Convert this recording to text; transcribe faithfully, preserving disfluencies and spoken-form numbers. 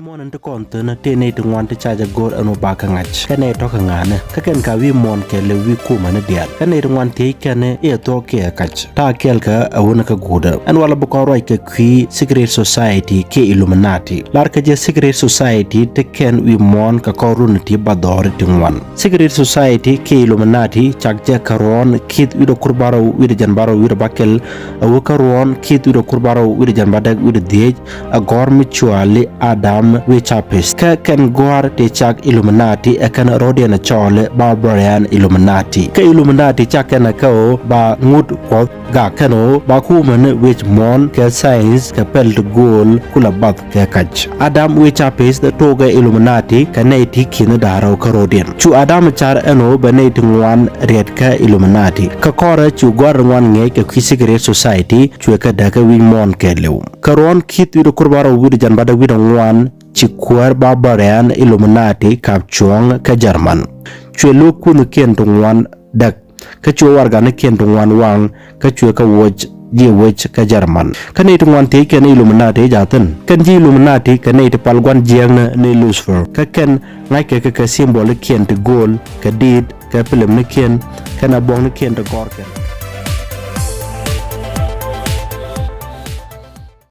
Muɔ̱ɔ̱n in ti kɔn thi̱n tëë nɛy ti ŋuan ti ca jɛ go̱r ɛn ɣöö ba kɛ ŋa̱c, kä nɛy tɔ̱ kɛ ŋa̱a̱nä, kä kɛn ka wi̱i̱ muɔ̱ɔ̱n kɛɛliw wi̱i̱ kumä ni diaal. Kä nɛy ti ŋuan thiec kɛn i̱ ɛ thuɔ̱k kiɛ kac. Ta̱a̱ kɛl kɛ ɛ wunä kä guudä. Ɛn walɛ bi kɔn ruac kɛ kui̱ secret society kiɛ Illuminati. Lar kɛ jɛ secret society ti kɛn wi̱i̱ muɔ̱ɔ̱n kɛ kɔn run ti ba dhɔri ti ŋuan. Secret society kiɛ Illuminati cak jɛ kä ruɔ̱ɔ̱n ki̱th wi̱cdɛ kur bärɔw wi̱cdɛ jɛn bärɔw wi̱cdɛ bäkɛl, ɛ wä kä ruɔ̱ɔ̱n ki̱th wi̱cdɛ kur bärɔw wi̱cdɛ jɛn bädäk wi̱cdɛ dhiec, ɛ gɔ̱r mi cuali Adam Weishaupt. Kä kɛn gɔ̱a̱r ti cak Illuminati ɛ kɛn rɔ̱diɛn ɛ cɔɔli Barbarian Illuminati. Kä Illuminati cak kɛn ɛ kɛ ɣöö ba ŋut Kuɔth gak kɛn ɣöö ba kumän wec muɔ̱ɔ̱n kɛ science kɛ pɛl ti gööl kulɛ bath kɛ kac. Adam Weishaupt tokɛ Illuminati kɛ nɛy ti ki̱n da̱ŋ rɛw kä rɔ̱diɛn. Cu Adam car ɛn ɣöö bɛ nɛy ti ŋuan riɛt kä Illuminati. Kä kɔrɛ cu gɔ̱a̱r ŋuan ŋiɛc kɛ kui̱ secret society cuɛ kɛ däk kä wi̱c muɔ̱ɔ̱n kɛɛliw. Kä ruɔ̱ɔ̱n ki̱th wi̱cdɛ kur bärɔw wi̱cdɛ jɛn bädäk wi̱cdɛ ŋuan ci kuäär Barbarian Illuminati ka̱p cuɔ̱ɔ̱ŋ kä German. Cuɛ lo̱k kuthnikiɛn ti ŋuan däk, kä cuɛ warɛganikiɛn ti ŋuan waŋ, kä cuɛ kɛ wuɔc ji̱ wec kä German. Kä nɛy ti ŋuan thiec kɛn Illuminati ja̱thin. Kɛn ji̱ Illuminati kɛ nɛy ti pal gua̱n jiääknä ni Lucifer. Kä kɛn ŋa̱ckɛ kɛ kɛ symbolikiɛn ti gööl, kɛ diit, kɛ pilimnikiɛn, kɛnɛ buɔ̱knikiɛn ti gɔ̱rkɛn.